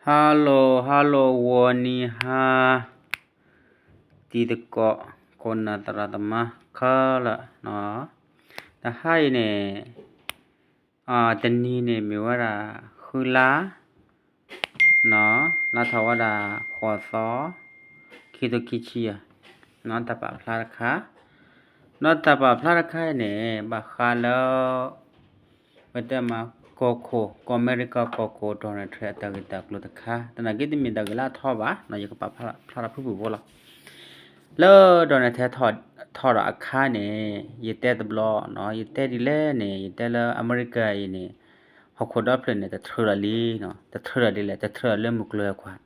Hello hello ဂီၤနံၤဟါ တံၤသကိး ခိၣ်နၢ်သရၣ်သမါခဲလၢာ်, တဟါအံၤန့ၣ် တနံၤန့ၣ်မ့ၢ်ဝဲဒၣ် ဃုလါ လါထီၣ်ဝဲဒၣ် ဃိးသီ ခံထိခံဆံယဲၢ်, တၢ်ပာ်ဖျါတခါ, ဒီးတၢ်ပာ်ဖျါတခါအံၤန့ၣ် ဘၣ်ဃးလၢ ပတဲမး ကီၢ်ခိၣ် ကီၢ်အမဲရကၤကီၢ်ခိၣ် Donald Trump အတၢ်ဂ့ၢ်တၢ်ကျိၤတခါ, သနာ်က့တမ့ၢ်တၢ်ဂ့ၢ်လၢအထီဘၣ်, ယကပာ်ဖျါထီၣ်ဖုၣ်ဖုၣ်ဖိလီၤ. လၢ Donald Trump ထီၣ်ဒီးအခါန့ၣ် ယတဲတဘျီ, ယတဲဒ်လဲၣ်န့ၣ် ယတဲလၢအမဲရကၤအံၤန့ၣ် ဟီၣ်ခိၣ်ဒီဖျၢၣ်န့ၣ် တထြၢးလီၤလံ, တထြၢးလီၤဒ်လဲၣ်, တထြၢးလီၤလၢမုၢ်ကျိၤဝဲၤကွာ်,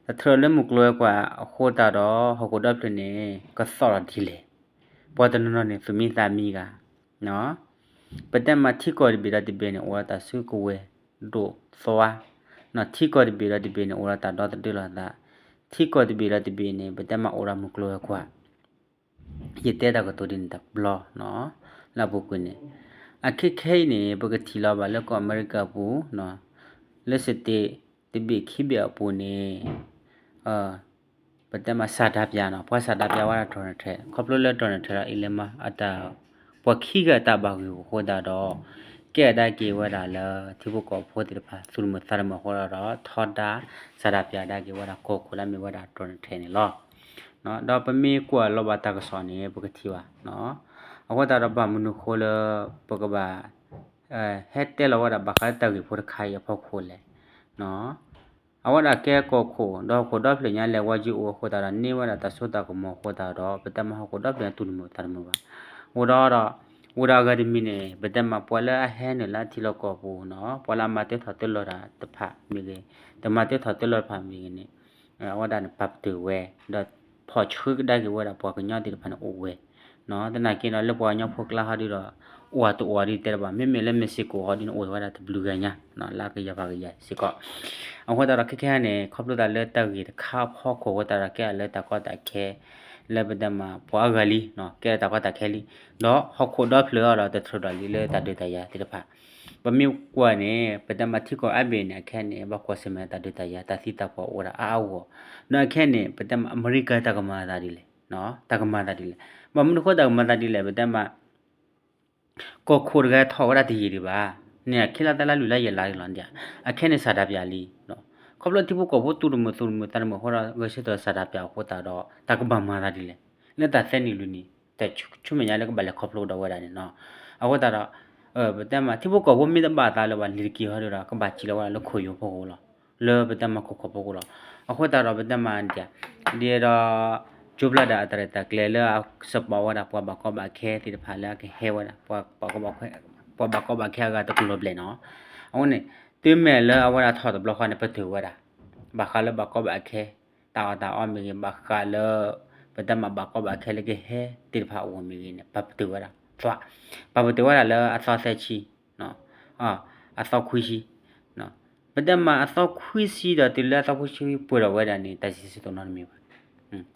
တထြၢးလီၤလၢမုၢ်ကျိၤဝဲၤကွာ်အဃိသတးဒီး ဟီၣ်ခိၣ်ဒီဖျၢၣ်န့ၣ် ကသီၣ်လီၤဒ်လဲၣ်, ပှၤတနီၤနီၤန့ၣ် သူၣ်မံသးမံဂၤ ပတဲမးထံကီၢ်တဘ့ၣ်ဒီးတဘ့ၣ်န့ၣ် အိၣ်ဒီးတၢ်စုကဝဲၤဒိၣ်သွါ, ထံကီၢ်တဘ့ၣ်ဒီးတဘ့ၣ်န့ၣ် အိၣ်ဒီးတၢ်ဒီသဒၢလီၤသး, ထံကီၢ်တဘ့ၣ်ဒီးတဘ့ၣ်န့ၣ် ပတဲမးအိၣ်ဒီးမုၢ်ကျိၤဝဲၤကွာ်, ယတဲတၢ်ကတိၤဒ်န့ၣ်တဘျီ, လၢအပူၤကွံာ်န့ၣ်, အခဲခဲအံၤန့ၣ် ပကထံၣ်လီၤဘၣ်လၢကီၢ်အမဲရကၤအပူၤ, လၢ state တဘ့ၣ်ခံဘ့ၣ်အပူၤန့ၣ် ပတဲမး ဆန္ဒပြ နီၤ, ပှၤဆန္ဒပြဝဲဒၣ် Donald Trump ခီဖျိလၢ Donald Trump ဒီး Elon Musk အတၢ် ပှၤခံဂၤအတၢ်ဘၣ်ဂံၢ်ဂူာ်အဃိသတးဒီး ကဲအဒၣ်က့ၤဝဲဒၣ်လၢ ထံဖိကီၢ်ဖိသ့ၣ်တဖၣ် သူၣ်တမုာ်သးတမုာ်အဃိဒီး ထီဒါ ဆန္ဒပြ ဒၣ်က့ၤဝဲဒၣ်ကီၢ်ခိၣ်လၢအမ့ၢ်ဝဲဒၣ် Donald Trump န့ၣ်လီၤ. ဒီးပမ့ၢ်ကွၢ်လီၤဘၣ်တၢ်ကစီၣ်န့ၣ် ပကထံၣ်ဘၣ် အဃိသတးဒီးဘၣ်မနုၤအဃိလၢ ပကဘၣ် ဟဲတဲလီၤဝဲဒၣ်ဘၣ်ဃးလၢတၢ်ဂ့ၢ်ဖိတခါအံၤအဖီခိၣ်လဲၣ်. အဝဲဒၣ်ကဲကီၢ်ခိၣ် ဒီးဟီၣ်ခိၣ်ဒီဖျၢၣ်ညါလဲၤဝဲယုၢ်အိၣ်အဃိသတးဒီး န့ၢ်ဝဲဒၣ်တၢ်စိတၢ်ကမီၤအဃိသတးဒီး ပတဲမးဟီၣ်ခိၣ်ဒီဖျၢၣ်ညါသူၣ်တမုာ်သးတမုာ်ဘၣ်. အိၣ်ဒီးဒီး အိၣ်ဒီးအဂၤတမံၤန့ၣ် ပတဲမးပှၤလၢအဟဲနုာ်လၢအထံလီၢ်ကီၢ်ပူၤနီၤ ပှၤလၢအမၤတ့ထီၣ်တ့လီၤတၢ်တဖၣ်မ့ၢ်ဂ့ၤ, တမၤတ့ထီၣ်တ့လီၤတဖၣ်မ့ၢ်ဂ့ၤန့ၣ် အဝဲဒၣ်န့ၣ် ပာ်ပတုာ်ဝဲ ဒီးဖီၣ်ဆှၢကဒါက့ၤဝဲဒၣ်ပှၤကညီသ့ၣ်တဖၣ်န့ၣ်အိၣ်ဝဲ သနာ်က့ဒီး လၢပှၤကညီဖိကျါဟီဒုဒီး အိၣ်တအိၣ်ဒ်တဲတဘၣ် မ့မ့ၢ်လၢ Mexico ဟီဒုန့ၣ် အိၣ်ဝဲဒၣ်တဘျုးဂၤညါ လၢကယၤဘၣ်ကယၤစ့ၢ်ကီး. အဃိသတးဒီးခဲခဲန့ၣ် ခီဖျိသးလၢတၢ်ဂ့ၢ်တခါအဖီခိၣ်အဃိသတးဒီး ကဲအလၢတၢ်ကီတၢ်ခဲ လၢပတဲမးပှၤအါဂၤလံ ကဲလၢတၢ်ကီတၢ်ခဲလံ ဒီးဟီၣ်ခိၣ်ဒီဖျၢၣ်အီၤဒီးတထြၢးဒီးလံလၢတၢ်ဒုးတၢ်ယၤသ့ၣ်တဖၣ် ပမ့ၢ်ကွၢ်န့ၣ် ပတဲမးထံကီၢ်အါဘ့ၣ်န့ၣ် အခဲန့ၣ် ဘၣ်ကွၢ်ဆၢၣ်မဲာ်တၢ်ဒုးတၢ်ယၤ တၢ်သံတၢ်ပှၢ်အိၣ်ဝဲဒၣ်အါအါဂီၢ်ဂီၢ် ဒီးအခဲန့ၣ် ပတဲမးအမဲရကၤတၢ်ကမၤသးဒ်လဲၣ်, တၢ်ကမၤသးဒ်လဲၣ်, ဘၣ်မနုၤအဃိတၢ်ကမၤသးဒ်လဲၣ် ပတဲမး ကီၢ်ခိၣ်တဂၤထီၣ်ဝဲဒၣ်တယံာ်ဒံးဘၣ်, န့ၣ်အခဲလၢာ်သးလၢလုၢ်လၢယံာ်လါဒံးလီၤ, အခဲန့ၣ် ဆန္ဒပြ လံ, ခီဖျိထံဖိကီၢ်ဖိသူၣ်တမုာ်သူၣ်တမုာ်သးတမုာ်အဃိဒီး ဂဲၤဆၢထၢၣ် ဆန္ဒပြ အဃိသတးဒီး တၢ်ကဘၣ်မၤသးဒ်လဲၣ်, လၢတၢ်သၢနံၣ်လွံၢ်နံၣ် တၢ်ဆူမဲာ်ညါလၢကဘၣ်လဲၤခီဖျိဒီးဝဲဒၣ်န့ၣ်နီၤ, အဃိသတးဒီး ပတဲမး ထံဖိကီၢ်ဖိမ့ၢ်တဘၣ်သးလၢၤဘၣ်လံၤတက့ၢ်ဟီဒုဒီး ကဘၣ်စံးလီၤဝဲဒၣ်လၢခိၣ်ယိၤဖိအဃိလီၤ, လၢပတဲမးကီၢ်ခိၣ်ဖိအဃိလီၤ, အဃိသတးဒီးပတဲမးဒ် ဒ်ဒီး ကၠိဘျါဒၣ်အတၢ်ရဲၣ်တၢ်ကျဲၤလၢအ support ဝဲဒၣ်ပှၤဘၣ်ကီဘၣ်ခဲသ့ၣ်တဖၣ်လၢအကဟဲဝဲဒၣ် ပှၤဘၣ်ကီဘၣ်ခဲအဂၤတကလီၤဘျဲၣ်နီၤ, အဃိန့ၣ် တုၤမ့ၢ်လၢအဝဲဒၣ်ထီၣ်တဘျီဃီန့ၣ် ပတုာ်ဝဲဒၣ် ဘၣ်ဃးလၢဘၣ်ကီဘၣ်ခဲ တၢ်အီၣ်တၢ်အီမ့ၢ်ဂ့ၤ ဘၣ်ဃးလၢ ပတဲမးဘၣ်ကီဘၣ်ခဲလၢကဟဲသ့ၣ်တဖၣ်အဂီၢ်မ့ၢ်ဂ့ၤန့ၣ် ပာ်ပတုာ်ဝဲဒၣ်သွး, ပာ်ပတုာ်ဝဲဒၣ်လၢအသီသၢဆံ အသီခွံဆံ, ပတဲမးအသီခွံဆံဒီးတုၤလၢအသီခွံဆံပှဲၤထီၣ်ဝဲဒၣ်န့ၣ် တၢ်စံးဆၢတအိၣ်နီတမံၤဘၣ်,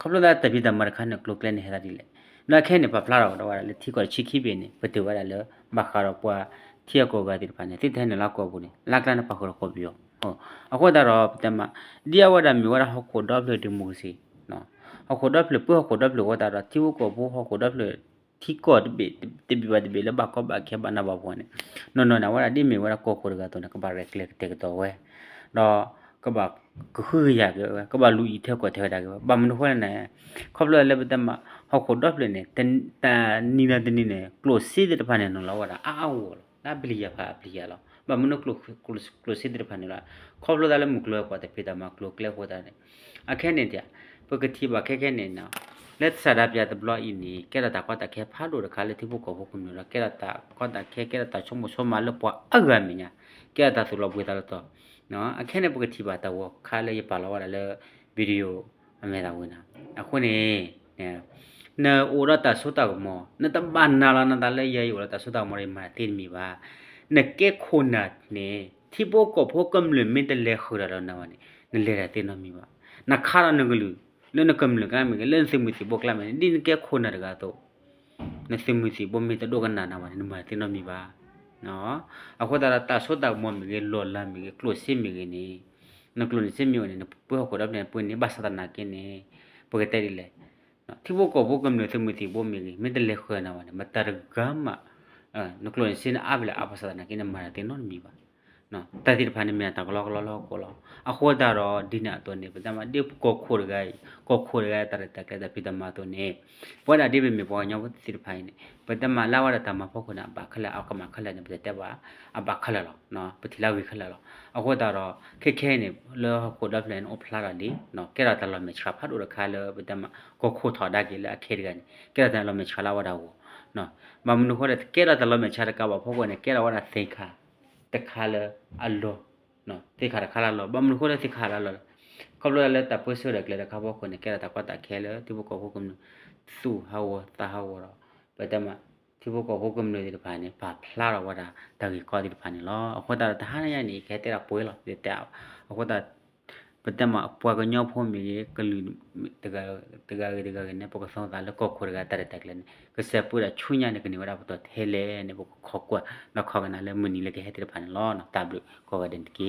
ခီဖျိလၢတၢ်ဖံးတၢ်မၤတခါန့ၣ် ကျိၤကျဲန့ၣ်ဟဲသးဒ်လဲၣ်, ဒီးအခဲန့ၣ် ပာ်ဖျါထီၣ်ကဒီးဝဲဒၣ်လၢထံကီၢ်တဆံခံဘ့ၣ်န့ၣ် ပတုာ်ဝဲဒၣ်လၢ ဘၣ်ဃးဒီးပှၤထံအကီၢ်ဂၤသ့ၣ်တဖၣ်န့ၣ် သ့ၣ်တဟဲနုာ်လၢကီၢ်ပူၤန့ၣ် လၢကျါန့ၣ်ပာ်ဃုာ်ဒီးကီၢ်ပယီၤ, အဃိသတးဒီးပတဲမး ဒ်အဝဲဒၣ်မ့ၢ်ဝဲဒၣ်ဟီၣ်ခိၣ်ဒီဖျၢၣ် democracy ဟီၣ်ခိၣ်ဒီဖျၢၣ် ပၢဟီၣ်ခိၣ်ဒီဖျၢၣ်အဃိသတးဒီး ထံဖိကီၢ်ဖိဟီၣ်ခိၣ်ဒီဖျၢၣ် ထံကီၢ်တဘ့ၣ် တဘ့ၣ်ဘၣ်တဘ့ၣ်လၢဘၣ်ကီဘၣ်ခဲဘၣ်နးဘၣ်ဖှီၣ်န့ၣ် နီၢ်နီၢ်န့ၣ် အဝဲဒၣ်ဒ်မ့ၢ်ဝဲဒၣ်ကီၢ်ခိၣ်တဂၤအသိးန့ၣ် ကဘၣ်ရဲၣ်ကျဲၤကတဲာ်ကတီၤဝဲ ဒီးကဘၣ်ကဟုကယာ်က့ၤဝဲ ကဘၣ်လူၤအံၤထဲကွၢ်ထဲဝဲဒၣ်က့ၤဝဲ ဘၣ်မနုၤအဃိလဲၣ်န့ၣ် ခီဖျိလၢပတဲမး ဟီၣ်ခိၣ်ဒီဖျၢၣ်န့ၣ် တနံၤဒီးတနံၤန့ၣ် ကျိၣ်စ့သ့ၣ်တဖၣ်န့ၣ် နုာ်လီၤဝဲဒၣ်အါအါဂီၢ်ဂီၢ်လီၤ လၢအပျံၤယၤဖးအပျံၤယၤလီၤ ဘၣ်မနုၤကျိၣ်စ့သ့ၣ်တဖၣ်န့ၣ်လီၤ ခီဖျိသးလၢမုၢ်ကျိၤဝဲၤကွာ်တၢ်ဖံးတၢ်မၤကျိၤကျဲအဃိသတးန့ၣ် အခဲန့ၣ် ပကထံၣ်ဘၣ်ခဲခဲန့ၣ် လၢဆန္ဒပြတဘျီအံၤန့ၣ် ကဲထီၣ်တၢ်ကီတၢ်ခဲဖးဒိၣ်တခါလၢထံဖိကီၢ်ဖိကမျၢၢ်ဒီး ကဲထီၣ်တၢ်ကီတၢ်ခဲ ကဲထီၣ်တၢ်ဆိကမိၣ်ဆိကမးလၢပှၤအါဂၤအမဲာ်ညါ ကဲထီၣ်တၢ်သူၣ်လီၤဘှံးသးလီၤတီၤ အခဲန့ၣ် ပကထံၣ်ဘၣ်တၢ်ဂီၤခါလၢယပာ်လီၤဝဲဒၣ်လၢ video အမဲာ်သၣ်ဝံၤန့ၣ် အဃိန့ၣ် နအိၣ်ဒီးတၢ်စိတၢ်ကမီၤ နတဘၣ်နာ်လီၤနသးလၢယဲယအိၣ်ဒီးတၢ်စိတၢ်ကမီၤဒီး ယမၤတၢ်သ့တမံၤဘၣ်. နကဲခိၣ်နၢ်န့ၣ် ထံဖိကီၢ်ဖိကမျၢၢ်မ့ၢ်တလဲၤဃုာ်ဒီးနၤဘၣ်န့ၣ် နလဲၤတၢ်သ့နီတမံၤဘၣ်. နခါဒီးနကလုာ် လၢနကမျၢၢ်ကျါမ့ၢ်ဂ့ၤ လၢနသုးမုၢ်သံၣ်ဘိကျါမ့ၢ်ဂ့ၤ ဒ်နကဲခိၣ်နၢ်တဂၤအသိး နသုးမုၢ်သံၣ်ဘိမ့ၢ်တဒိကနၣ်နၤဘၣ်န့ၣ် နမၤတၢ်သ့နီတမံၤဘၣ်. အဃိသတးဒီး တၢ်စိတၢ်ကမီၤမ့ၢ်ဂ့ၤ, လီၢ်လၤမ့ၢ်ဂ့ၤ, ကျိၣ်စ့မ့ၢ်ဂ့ၤန့ၣ်, နကျိၣ်နစ့မ့ၢ်အိၣ်န့ၣ် နပှ့ၤဟီၣ်ခိၣ်ဒီဖျၢၣ်န့ၣ် ပှ့ၤန့ၢ် ဘၣ်ဆၣ်သနာ်က့န့ၣ် ပကတဲဒ်လဲၣ်, ထံဖိကီၢ်ဖိကမျၢၢ်သုးမုၢ်သံၣ်ဘိမ့ၢ်ဂ့ၤ, မ့ၢ်တလဲၤဃုာ်နၤဘၣ်န့ၣ် မတၤတဂၤမး, နကျိၣ်နစ့န့ၣ်အါဘၣ်လဲၣ် အါဘၣ်ဆၣ်သနာ်က့န့ၣ် မၤတၢ်သ့နီတမံၤဘၣ်. တၢ်သ့ၣ်တဖၣ်န့ၣ်မ့ၢ်တၢ်ကလီကလီလၢဟီၣ်ခိၣ်လီၤ. အဃိသတးဒီး ဒ်န့ၣ်အသိးန့ၣ် ပတဲမးဒ်ကီၢ်ခိၣ်တဂၤအံၤ, ကီၢ်ခိၣ်တဂၤအံၤ တၢ်ရဲၣ်တၢ်ကျဲၤတၢ်ဖံးတၢ်မၤအသိးန့ၣ်, ပဝဲဒၣ်ဒ်ပမ့ၢ်ပှၤကညီဖိသ့ၣ်တဖၣ်အံၤန့ၣ် ပတဲမးလၢအဝဲဒၣ်တၢ်မၤဖီခိၣ်န့ၣ် အဘၣ်ခဲလၢာ် အကမၣ်ခဲလၢာ်န့ၣ် ပတတဲဘၣ်, အဘၣ်ခဲလၢာ်လီၤ. ပထံၣ်လၢအဂ့ၤခဲလၢာ်လီၤ. အဃိသတးဒီး ခဲခဲအံၤန့ၣ် လၢဟီၣ်ခိၣ်ဒီဖျၢၣ်န့ၣ် အိၣ်ဖျါထီၣ်လံ, ကဲထီၣ်တၢ်လီၤမဲာ်ဆှးဖးဒိၣ်တခါလၢ ပတဲမး ကီၢ်ခိၣ်ထီၣ်ဒါက့ၤလၢအခဲတဂၤန့ၣ် ကဲထီၣ်တၢ်လီၤမဲာ်ဆှးလၢအဝဲဒၣ်အဂီၢ်, ဘၣ်မနုၤအဃိဒီး ကဲထီၣ်တၢ်လီၤမဲာ်ဆှးတကးဘၣ်ဖီခိၣ်န့ၣ် ကဲထီၣ်ဝဲဒၣ်သ့ၣ်ခါတခါလၢအလီၢ်, သ့ၣ်ခါတခါလၢအလီၢ်, ဘၣ်မနုၤအဃိဒီးသ့ၣ်ခါလၢအလီၢ်လဲၣ်. ခီဖျိလၢတၢ်ပၢဆှၢဒီးကျဲၤတခါဖီခိၣ်န့ၣ် ကဲထီၣ်တၢ်ကီတၢ်ခဲလၢ ထံဖိကီၢ်ဖိကမျၢၢ် သူၣ်ဟးဂီၤသးဟးဂီၤဒီး ပတဲမး ထံဖိကီၢ်ဖိကမျၢၢ်သ့ၣ်တဖၣ်န့ၣ် ပာ်ဖျါထီၣ်ဝဲဒၣ်တၢ်ဂ့ၢ်ကီသ့ၣ်တဖၣ်န့ၣ်လီၤ. အဃိသတးဒီး တဟါညါန့ၣ် ယကဟဲတဲဒၣ်ပှဲၤလီၤ, ယတဲ, အဃိသတး ပတဲမးပှၤကညီဖိမ့ၢ်ဂ့ၤ, ကလုာ်တဂၤဂ့ၤတဂၤဂ့ၤန့ၣ် ပကသီသးလၢကီၢ်ခိၣ်တဂၤတၢ်ရဲၣ်တၢ်ကျဲၤန့ၣ် ကစၢ်ပၢဒီးဆူညါန့ၣ် ကန့ၢ်ဝဲဒၣ်ပတီၢ်ထဲလဲၣ်န့ၣ် ပကခိးကွၢ်ဒီးခိးကနၣ်လၢမုၢ်နံၤလၢကဟဲသ့ၣ်တဖၣ်န့ၣ်လီၤ. တၢ်ဘျုးကိးဂၤဒဲးန့ၣ်တက့ၢ်.